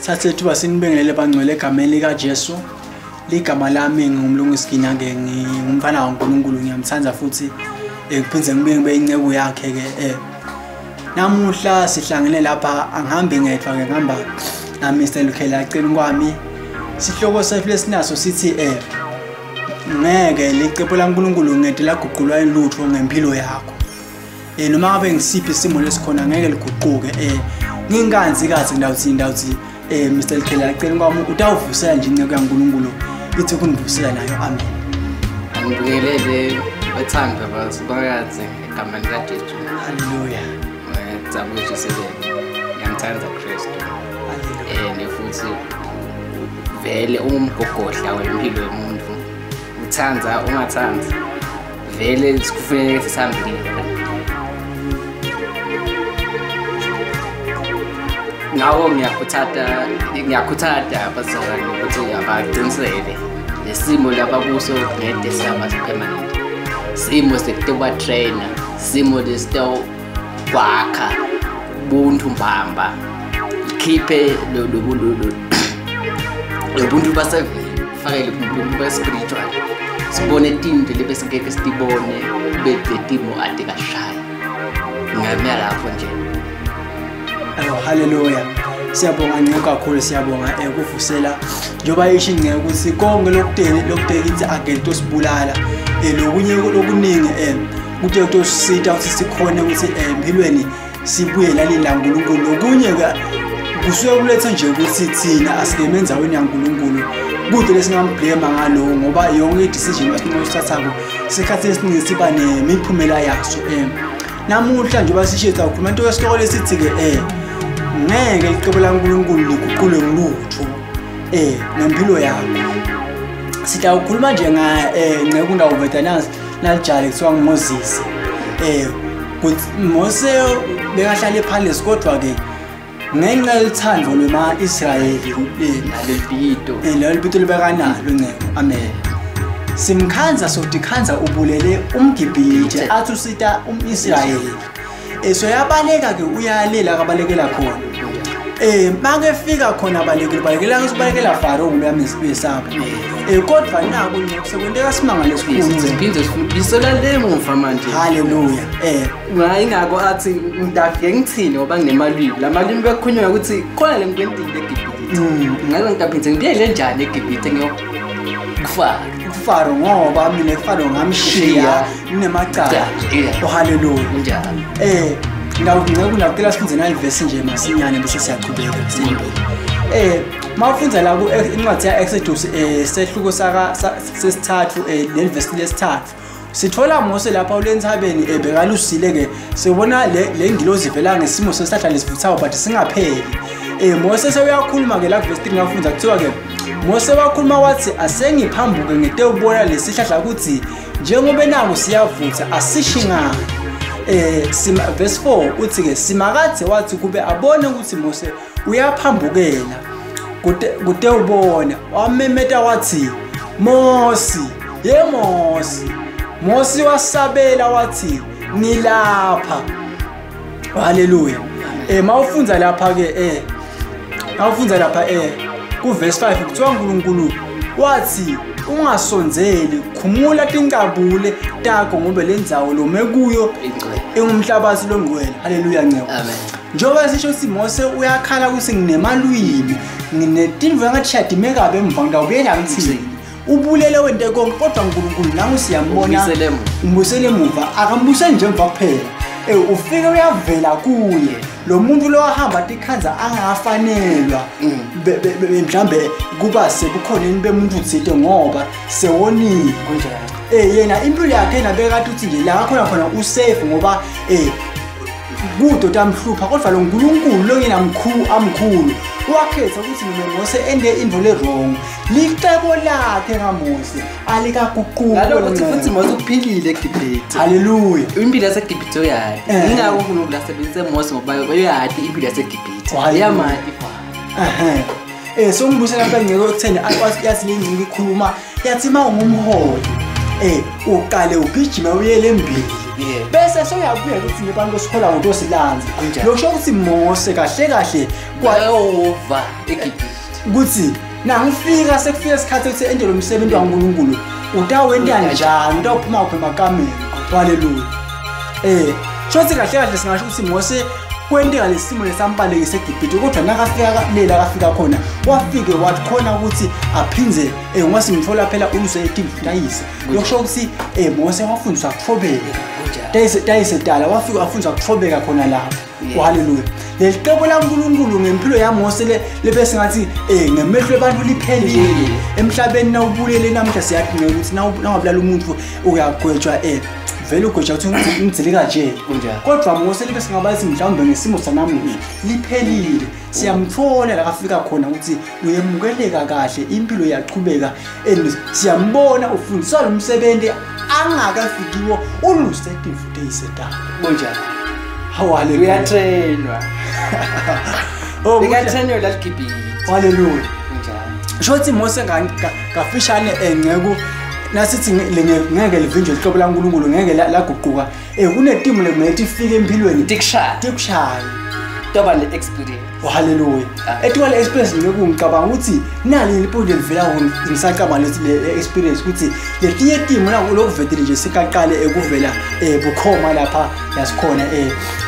Sithathe ithuba sinibingelele bangcwele egameni likaJesu. Ligama lami ngumlungisi Gina-ke, ngingumfana waNkulunkulu, ngiyamthanda futhi ngiphinde ngibe inceku yakhe-ke. Namuhla sihlangene lapha, angihambi ngedwa-ke, ngihamba na Mr. Lukhela eceleni kwami. Sihloko sethu lesinaso sithi ngeke licebo laNkulunkulu ngeke laguqulwa ilutho ngempilo yakho. Noma ngabe ngisiphi isimo lesikhona ngeke liguquke. Nginganzi kathi ndawuthi Mr. Lukhela eceleni kwami utawuvusela nje inceku yaNkulunkulu ithi kunivusela nayo. Amen. Angibingelele bathanda basibakaze egameni likaJesu. Haleluya. Ngiyamthanda Kristu. Futhi vele ungumgogodla wempilo yomuntu. Uthanda ungathandi vele kufanele sihambe. Ngawo ngiyakhuthatha abazalwane ukuthi abaqinisele lesimo labakuso ngede siyaba permanent. Simo sekutoba trainer, simo lesitokwakha ubuntu mbamba. Ikhiphe lobuntu basevele, fake lobuntu ba-spiritual. Sibone tinto lebesingeke sitibone betimo ade kashaya. Ngamela lapho nje. Hallelujah. Siyabonga nceke kakhulu, siyabonga ukuvusela njengoba isho inceke ukuthi konke lokutekithi agento sibulala lokunye lokuningi kuthe kutosita ukuthi sikhone ukuthi empilweni sibuye lalini la nkulunkulu. Lokunye kusuke kulethe nje ukuthi thina asikeme endaweni yaNkulunkulu kude lesingamblame ngalo, ngoba yonke i-decision esithathako isikhathi esiningi siba nemiphumela yaso. Namuhla njengoba sishetha ukhuluma into yesihloko lesithi-ke ngeke icebo laNkulunkulu liguqulwe ngilutho nempilo yakho. Sitawukhuluma nje nceku ndawuveta nalijale kuthiwa nguMoses. Mose bekahlala epalace, kodwa-ke ngenxa yothando lwema-Israyeli naleli bito libekanalo ncebo. Amen. Simkhanza sotikhanza ubulele umGibhithe athi usita umIsrayeli. So yabaleka ke uyalela akabalekela khona. Makefika khona balekela Faro ngiyamesaba. Kodwa naku nje sekwenteka simanga lesikhulu. Siphinde sifundisela le muva manje. Hallelujah. Ingakho athi ngidafike ngithini ngoba nginemalimi. Lamalimi bekukhulunywa ukuthi khona le nkwentile eGibhithe. Ngaze ngiphinde ngibuyele njani eGibhithe ngiyokufaka Faro ngoba mina Faro ngamshiya nginemacala. Hallelujah. Njalo. Ngawucela sifunde nalivesi nje masinyane bese siyaqhubeka sibili. Mawufunda la ku incwadi ya Exodus sehluko saka sesithathu lelivesi lesithathu. Sithola Mose lapha ulentsabeni bekalusile ke sibona le ngilozi vela ngesimo sesihlahla lesivuthayo but singapheli. Mose sewuyakhuluma ke la verse 3 ngafunda kuthiwa ke Mose wakhuluma wathi asengiphambuke ngete ubona lesihlahla ukuthi njengoba nako siyavutha asishingana. Verse 4 uthi ke simakadze wathi kube abone ukuthi Mose uyaphambukela kude ubona wamemeta wathi Mose, ye Mose. Mose wasabela wathi ngilapha. Hallelujah. Mawufunda lapha ke mawufunda lapha ku verse 5 kuthiwa uNkulunkulu wathi ungasonzeli, khumula tinkabule takho ngoba lendzawo lome kuyo ingumhlabathi longcwele. Hallelujah ncebo. Amen. Njengoba sisho ukuthi Mose uyakhala ukuthi nginemalwimi, nginetinvo engathi shadime kabi emva ngawubuyela ngithini. Ubulele wente konke kodwa uNkulunkulu nangu siyambona umbusele emuva, akambuseli nje emva kuphela. Ufike uyavela kuye lo muntu lo wahamba tikhanza angafanelwa mhlambe kuba sebukhoneni bemuntu uthite ngoba sewonile kanjalo. Yena impilo yakhe nabekade uthi nje la khona khona usafe ngoba kudo tamhlupha, kodwa lo nkulunkulu lo yena mkhulu amkhulu wakhetha ukuthi mina Mose ende into le wrong. Licebo lakhe ngaMose alikaguquki. Ngalokho futhi Mose uphilile eGibhithe. Hallelujah. Impilo yaseGibhithe uyadi. Ingakho uNkulunkulu asebenzise Mose ngoba uyadi impilo yaseGibhithe. Uyamati fa. So ngibusela lapha ngeke ukutheni yathi lengcinga ikhuluma yathi mawungumholi uqale ugijima uyele embili. Bese soyabuya ukuthi ngebantu osihola ngotosilanza. Lokusho ukuthi Mose kahle kahle kwayova eGibhithe. Ukuthi nangifika sekufika isikhathi ukuthi ende lo msebenzi waNkulunkulu utawenta njani utawuphuma kuphi emakameni. Haleluya. Shothi kahle kahle singasho ukuthi Mose kwenteka lesimo lesambalekise eGibhithe kodwa nakafika lela akafika khona wafike wathi khona ukuthi aphinze ngoba simthola phela uluse eTimfutayise. Lokusho ukuthi Mose wafundiswa ukuthobeka. Tayise dala wafika wafundiswa ukuthobeka khona lapho. Haleluya. Lelicebo laNkulunkulu ngempilo yaMose lebese ngathi ngemehlo abantu liphelile emhlabeni nawubulele namhla siyadinga ukuthi nawungabulala umuntu uyagwetshwa vele ugwetshwa ukuthi umdzilika nje. Kodwa Mose libe singabathi mhlawumbe ngesimo sanamuhla liphelile. Siyamthola la kafika khona ukuthi uyemukeleka kahle impilo iyaqhubeka and siyambona ufundiswa lo msebenzi angakafikiwo uluse eTimfutayise dala. Kunjalo. Haleluya. Uyatrainwa. Oh, uyatrainwa la eGibhithe. Haleluya. Kunjalo. Shothi Mose ngafishane engceku nasithi ngeke livinjwe ihlobo laNkulunkulu ngeke laguquka. Kunetimu lekumele ifike empilweni tikushaya. Toba le experience. Haleluya. Ethiwa le experience ngeke ngicabanga ukuthi nali liponde livela ngisacabanga lethi le experience ukuthi letinye timu la lokuvetile nje sikaqale ekuvela bukhoma lapha yasikhona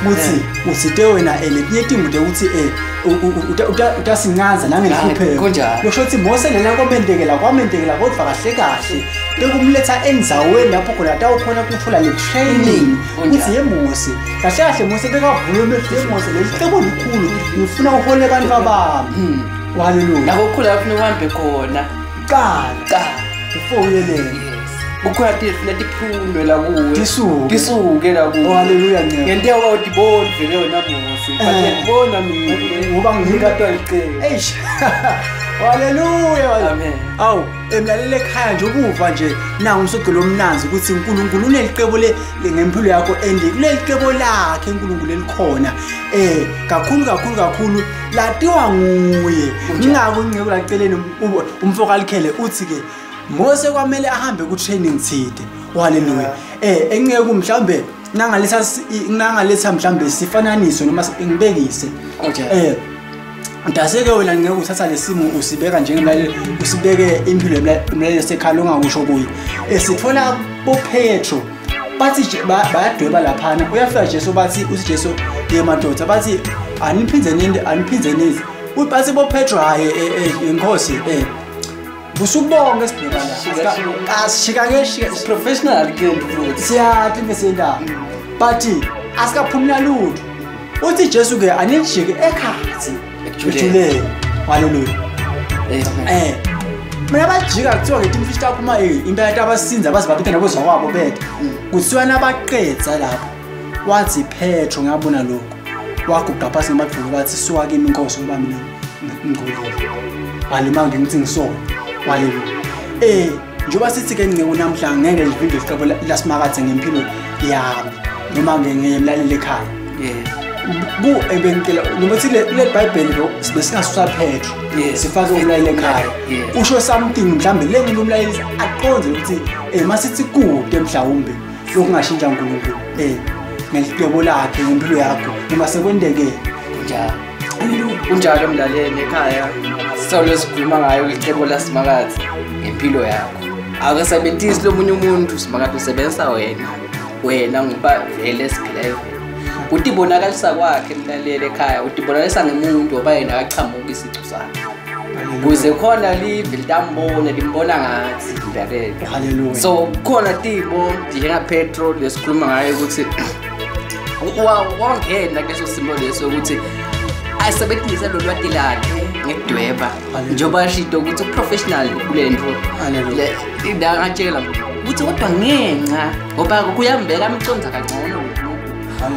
ukuthi uthite wena letinye timu de ukuthi utasingaza nangenhlupheko. Lokusho ukuthi Mose lena kwamentekela kodwa kahle kahle bekumletha endzaweni lapho khona atawukhona ukuthola le training ukuthi yeMose kahle kahle Mose bekavula emehlo yeMose lelicebo likhulu ngifuna uhole abantu babami. Haleluya. Lapho kukhula ufuna uhambe khona qala before uyelele. Kukhona tiphunwe la kuwe tisuke la kuwe. Haleluya. Ngento awudiboni vele wena Mose but ngibona mina ngoba ngikatwa licebo. Eish. Haleluya. Amen. Awu emlalele ekhaya nje ukuva nje nangu umsogelo omnanzi ukuthi uNkulunkulu unelicebo le ngempilo yakho and kulelicebo lakhe uNkulunkulu elikhona kakhulu kakhulu kakhulu latiwa nguye. Ngingako ingcebo laceleni umfoka likhele uthi ke Mose kwamele ahambe ku training thide. Haleluya. Engeke mhlambe nangaletha mhlambe sifananiso noma ngibekise. Ndaseke wena ngeke uthatha lesimo usibeka njengemlaleli usibeke impilo emlaleli sekhaya ongakusho kuye. Sithola boPetro bathi bayadweba laphana uyafika Jesu bathi uthi Jesu yemadoda bathi aniphinze nini aniphinze nini ubathi boPetro hayi inkosi busubonke sidweba la asishika ke professional ke futhi siyathi ngesindaba bathi asikaphumula lutho uthi Jesu ke anijike ekhathi ejulele. Haleluya. Mina bajika kuthiwa ngethi imfishi taphuma impela abasinza abazibabitha nabozwa kwabo bethe kuthiwa nabaqedza lapho wathi Petro ngabona lokho waguqa phansi ngemadolo wathi suka kimi inkosi ngoba mina ngingcolile alimanga ngithi ngisona. Haleluya. Njengoba sithi ke ngeke namhla ngeke livinjwe icebo lasimakathe ngempilo yami noma ngiyemlaleli ekhaya. Ku ebengicela noma thi le Bible lo besingasusa Petro sifake umlaleli ekhaya usho something mhlambe lenye umlaleli aqonde ukuthi masithi kude mhlawumbe lokungashintsha uNkulunkulu ngelicebo lakhe ngempilo yakho noma sekwendeke njalo. Kunjalo mlaleli ekhaya sisolo sikhuluma ngayo icebo lasimakathe ngempilo yakho. Akasebenzisi lomunye umuntu simakathe usebenzisa wena ngoba vele siphila utibonakalisa kwakhe mlaleli ekhaya utibonakalisa ngemuntu ngoba yena akachamuki isicu sakhe kuze khona live litambona limbona ngathi mlaleli. Haleluya. So khona timo njenga Petro lesikhuluma ngayo ukuthi wangena kuleso simo leso ukuthi asebenzise lo lwati lakhe ngekudweba njengoba shito ukuthi professional kule nto le indangatshela ukuthi kodwa ngenxa ngoba kuyambeka amconza kangcono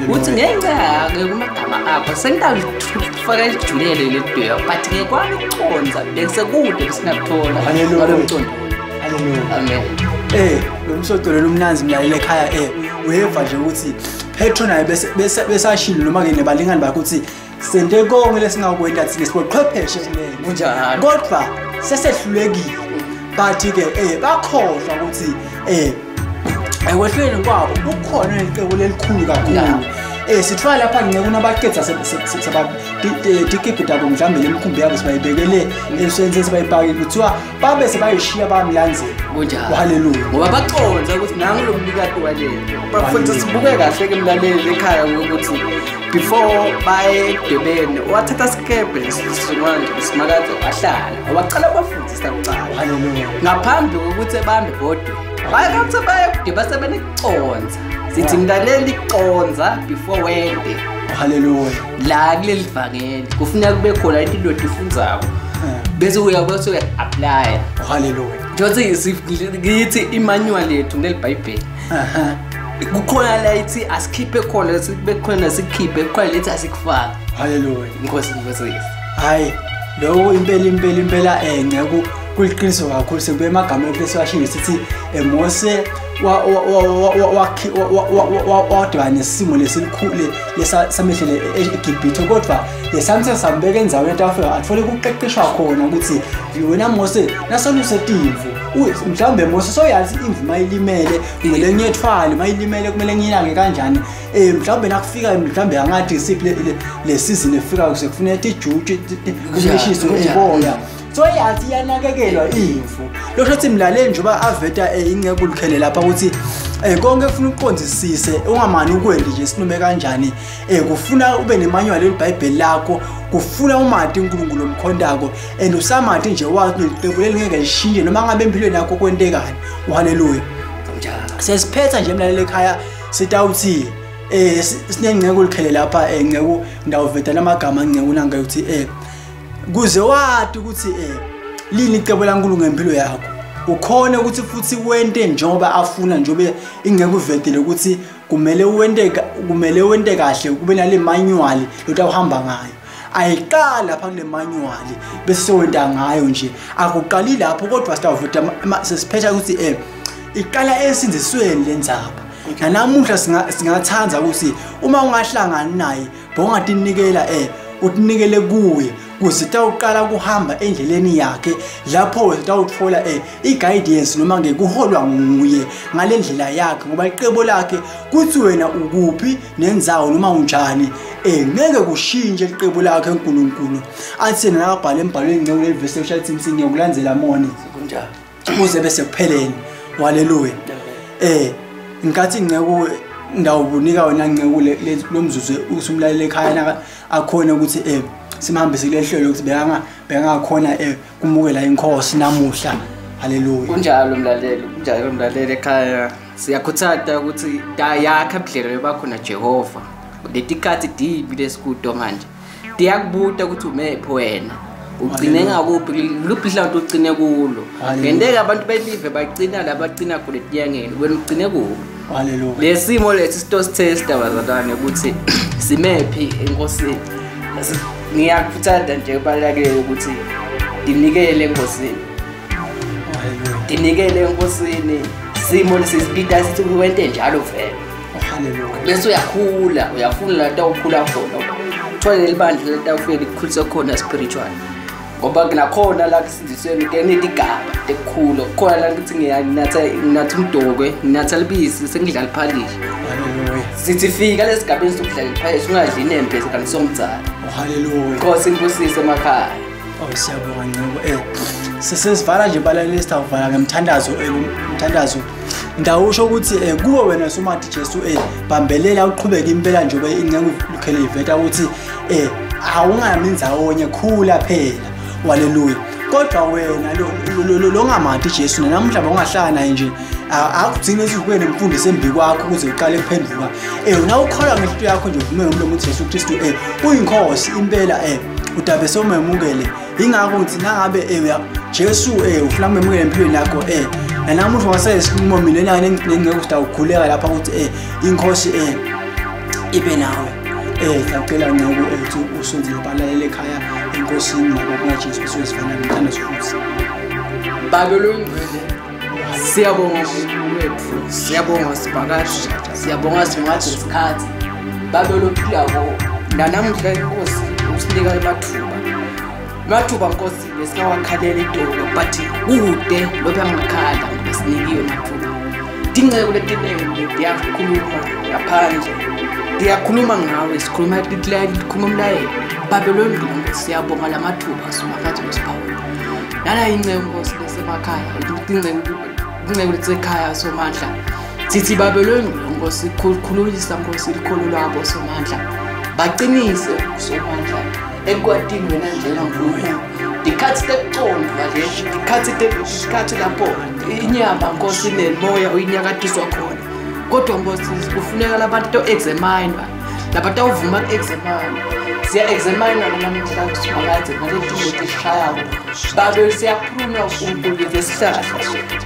uthi ngenxa ke kumagama akho sengitawufaka lijulele ledweba but ngekwami ukuconza besekude besingakuthola ngalo mcondo. Haleluya. Amen. Lo msogelo lomnanzi mlaleli ekhaya uyeva nje ukuthi Petro naye besashilo noma ke nebalingani bakhe ukuthi sente konke lesingakwenta thina siboqhwepheshe kulena kunjalo kodwa sesehlulekile but ke bakhohlwa ukuthi Ekwehluleni kwabo kukhona icebo lelikhulu kakhulu. Sithola lapha ngeke kunabaqedza tikiphi tabo mhlawumbe lemkhumbi yabo sibayibekele emsebenzini sibayipakile kuthiwa babe sebayishiya bamlandzela. Kunjalo. Haleluya. Ngoba baconza ukuthi nangu lo mnikati walento. Bafundisa sibuke kahle ke mlaleli ekhaya ukuthi before baye edwebeni wathatha sikebhe lesimanje Simakadze wahlala waqala bafundisa kuqala. Haleluya. Ngaphambi kokuthi ebambe bodwa. Bayakuthe baye kudweba sebenekuconza. Sithi mlaleli iconza before wende. Haleluya. La kuleli vangeli kufuneka kube khona into ifundzako. Bese uyabese uya-apply. Haleluya. Njengoba ngithi imanual yethu kuleli Bhayibheli. Kukhona la ithi asikhiphe khona sibe khona sikhiphe kukhona lethi asikufaki. Haleluya. Inkosi inkosi. Hayi lokho impela ngeke kuliqiniso kakhulu sekube emagama ekwesiwashini sithi Mose wadibana nesimo lesikhulu lesamehlele eGibhithe kodwa lesamse sambeka endaweni etafika athole ukuqeqeshwa khona ukuthi wena Mose nasoluse timvu mhlawumbe Mose soyazi imvu mayilimele kumele ngiyethwale mayilimele kumele ngiyinake kanjani mhlawumbe nakufika mhlawumbe angathi isiphi le season efika kusekufuneka ijutshe kumeshiso uboya so yathi iyanakekelwa imvu. Lokho ukuthi mlaleli njengoba aveta inceku likhele lapha ukuthi konke kufuna uqondisise ungamani ukwendi nje sinume kanjani kufuna ube nemanual leBhayibheli lakho kufuna umati uNkulunkulu omkhondako and usamati nje wathi neliqembu lelingeke lishintshe noma ngabe empilweni yakho kwentekani. Haleluya. Sesiphetha nje mlaleli ekhaya sitawuthi sinengceku likhele lapha ngceku ndawuveta lamagama ngceku nanga ukuthi kuze wathi ukuthi lini icebo laNkulunkulu ngempilo yakho ukhona ukuthi futhi wente njengoba afuna njengoba ingeke uvedele ukuthi kumele wente kahle kube nale manual lotawuhamba ngayo. Ayiqala lapha kule manual bese sewenta ngayo nje akuqali lapho kodwa sitawuveta sesiphetha ukuthi iqala esinzisweni lendzaba. Nanamuhla singathanda ukuthi uma ungahlangani naye bongatinikela utinikele kuye kuze tawuqala kuhamba endleleni yakhe lapho tawuthola i-guidance noma ngekuholwa nguye ngalendlela yakhe ngoba iqebo lakhe kuthi wena ukuphi nendzawo noma unjani ngeke kushintshe iqebo lakhe uNkulunkulu athi nakabhala embhalweni ngeke levesi eshathi ngiyokulandzela mone kunjalo kuze bese kupheleni. Haleluya. Nkathi ngeke ndawubunika wena ngeke lomzuzu usumlaleli ekhaya akhona ukuthi simhambise kulehlelo ukuthi bekangakhona kumukela inkosi namuhla. Haleluya. Kunjalo mlaleli, kunjalo mlaleli ekhaya. Siyakhuthaza ukuthi yakha ubudlelwane bakho naJehova. Letikhathi dibi lesikudo manje. Diyakubuta ukuthi umephi wena. Ugcine ngakuphi luphi hlanto ugcine kulo. Ngenteka abantu belive bagcina la bagcina khona etiyangeni wena ugcine kuphi. Haleluya. Lesimo lesi sitositesta bazalwane ukuthi simephi enkosini. Ngiyakuthanda nje kubalulekile ukuthi dinikele enkosini. Haleluya. Dinikele enkosini. Simo lesisibida sithi wente njalo vele. Haleluya. Bese uyakhula, uyafuna la ukhula khona. Uthole lelibandla leta ufike likukhulise khona spiritual. Ngoba kunakhona la kusindisweni kunetigaba tekukhula. Kukhona la ngithi nginatha umdokwe, nginatha libisi sengidlala iphalishi. Haleluya. Sithi fika lesigabeni sokudlala iphalishi ungadli inembe kanti somdzala. Haleluya. Nkosi imbusise emakhaya. Oh siyabonga Ncebo. Sesivala nje balaleli sitawuvala ngemthandazo umthandazo. Ndawusho ukuthi kuwe wena Somati Jesu bambelela uqhubeke impela njengoba inceku likhele iveta ukuthi awungami ndzawonye khula phela. Haleluya. Kodwa wena lo ngamati Jesu namuhla ungahlala naye nje akugcine sizukube nemfundisi embi kwakho ukuze uqale ukuphenduka. Wena ukholwa ngenhliziyo yakho nje uvume ngomlomo uthi Jesu Kristu uyinkosi impela udabe somemukele. Ingakho ngithi nangabe Jesu ufuna kumemukela empilweni yakho nanamuhla ungasesinqumo mina nengeke usitawukhuleka lapha ukuthi inkosi ibe nawe. Ngiyacela ngeke uthi usonzile balalele ekhaya enkosini ngoba kunaJesu Kristu sifana nomthandazo futhi. Babe longcwele siyabonga wethu, siyabonga sibhakathi, siyabonga singathi isikhathi. Babe lophilako nanamuhla inkosi usinika amathuba. Amathuba Nkosi besingawakhalela idolo but kude lobe angakhala ngoba sinikiwe amathuba. Tinceku letinengi tiyakhuluma ngaphandle, tiyakhuluma ngawe, sikhuluma tikhuluma umlayelo. Babe longcwele, siyabonga lamathuba Simakadze losiphawula. Nala inceku Nkosi lesemakhaya, tinceku lesekhaya Somandla. Sithi babe longcwele Nkosi, khululisa Nkosi likholo lwabo Somandla. Baqinise Somandla ekwatini wena njengaNkulunkulu. Tikhathi tekucondvwa leti, tikhathi lapho inyama Nkosi nemoya uyinyakatiswa khona. Kodwa Nkosi kufuneka labantu to-examine-wa, labatawuvuma ku-examine. Siya-examine-wa namuhla Simakadze ngaletinto letishayako. Babe siyaphuma uNkulunkulu lesihlahla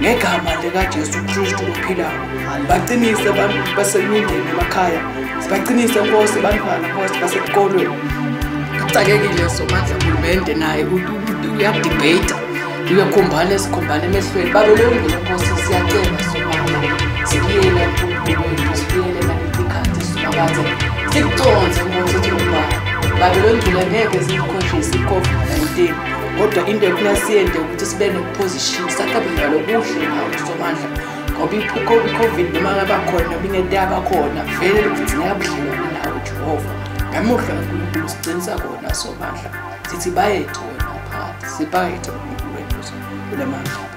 ngegama likaJesu Kristu lophilako. Baqinise abantu basemindeni emakhaya, sibaqinise Nkosi bantwana Nkosi basesikolweni. Kucakekile Somandla, uhulumende naye uyadebate, uyakhombana sikhombana emehlweni. Babe longcwele Nkosi siyacela Somandla, sibuyele eNkulunkulu wethu, sibuyele naletikhathi Simakadze, sikuconze Nkosi ukuthi ungubani. Babe longcwele ngeke sikukhohlise i-COVID-19, kodwa into ekufuna siyente ukuthi sibe ne-position sakhe lokuhle nawe Somandla, ngoba i-COVID noma ngabakhona noma inento yabakhona vele kudingeka budlelwane nawe Jehova. Ngamuhla kaNkulunkulu siqinisa kona Somandla, sithi bayethu wena phakathi, sibayethu uNkulunkulu wethu ulamandla.